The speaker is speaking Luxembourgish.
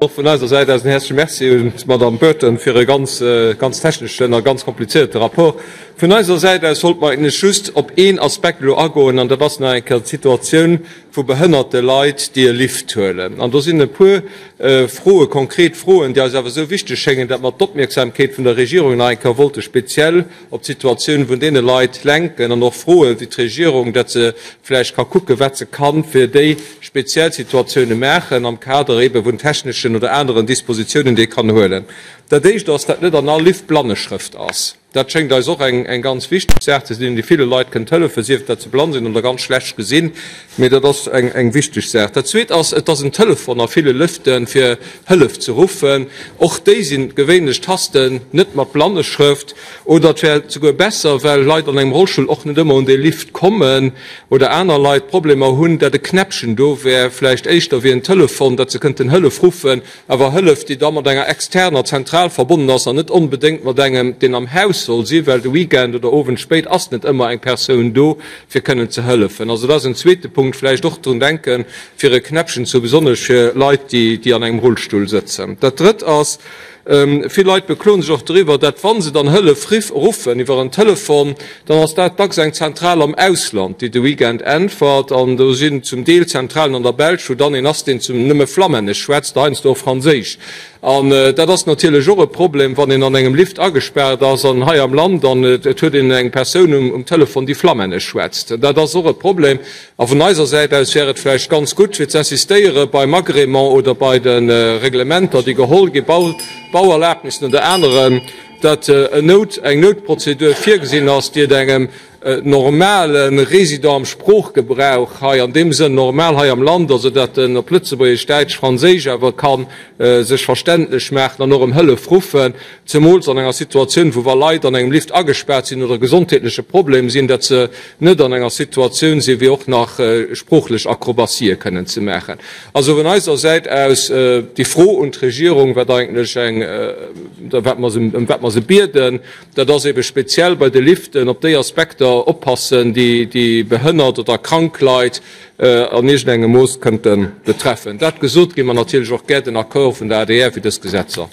Och vun eiser Säit aus en häerzleche Merci un d'Madame Burton fir e ganz, ganz techneschen a ganz komplizéierte Rapport. Vun eiser Säit aus wollte mer eigentlech just op een Aspekt elo agoen, an dat ass nach eng Kéier d'Situatioun vu behënnerte Leit, déi e Lift huelen. An do sinn e puer Froen, konkret Froen, déi eis awer esou wichteg schéngen, datt mer d'Opmierksamkeet vun der Regierung nach eng Kéier wollte speziell op d'Situatioun vun deene Leit lenken an och froen, wéi d'Regierung, datt se vläicht ka kucken, wat se kann fir déi speziell Situatioune maachen am Kader eebe vun techneschen oder aneren Dispositiounen, déi ee kann huelen. Dat Éischt ass, datt net an all Lift Blanneschrëft ass. Dat schéngt eis och eng ganz wichteg Saach ze sinn, déi ville Leit kënnt hëllefen, sief et datt se blann sinn oder ganz schlecht gesinn. Mee dat ass eng wichteg Saach. Dat Zweet ass, et ass en Telefon a ville Liften, fir Hëllef ze ruffen. Och déi sinn gewéinlech Tasten net mat Blanneschrëft. Oder et wär souguer besser, well Leit an engem Rollstull och net ëmmer un dee Lift kommen oder aner Leit Problemer hunn, dat e Knäppchen do wär, vläicht éischter wéi en Telefon, dat se kënnten Hëllef ruffen. Awer Hëllef, déi da mat enger externer Zentral verbonnen ass an net onbedéngt mat engem, deen am Haus soll sinn, well de Weekend oder owends spéit ass net ëmmer eng Persoun do, fir kënnen ze hëllefen. Also dat ass en zweete Punkt. Vläicht och drun denken, fir e Knäppchen ze hu besonnesch fir Leit, déi an engem Rullstull sëtzen. Dat Drëtt ass, Vill Leit bekloen sech och doriwwer, dat wa se dann Hëllef ruffen iwwer en Telefon, dann ass dat dacks eng Zentral am Ausland, déi de Weekend äntwert. An do sinn zum Deel Zentralen an der Belsch, wou dann een ass, deen zum nëmme Flammännesch schwätzt, heiansdo och Franséisch. An dat ass natierlech och e Problem, wann een an engem Lift agespaart ass an hei am Land an et huet een eng Persoun um Telefon, déi Flammännesch schwätzt. Dat ass och e Problem. A vun eiser Säit aus wär et vläicht ganz gutt, fir z'insistéiere beim Agrément oder bei de Reglementer, déi geholl gi, Bauerlaabnissen oder aneren, datt en Nout, eng Noutprozedur virgesinn ass, déi et engem normale Résident am Sproochgebrauch hei, an deem Sënn normal hei am Land, also datt en op Lëtzebuergesch, Däitsch, Franséisch awer ka sech verständlech maachen an och ëm Hëllef ruffen, zemools an enger Situatioun, wou wa Leit an engem Lift agespaart sinn oder e gesondheetleche Problem sinn, datt se net an enger Situatioun sinn, fir och nach sproochlech Akrobatië kënnen ze maachen. Also vun eiser Säit aus déi Fro un d'Regierung, wat eigentlech eng, wat mer se, ëm wat mer se bieden, dat ass ebe speziell bei de Liften op déi Aspekter oppassen, déi déi behënnert oder krank Leit an iergendengem Mooss kënnte betreffen. Dat gesot, gi mer natierlech och gär den Accord vun der adr fir dës Gesetzer.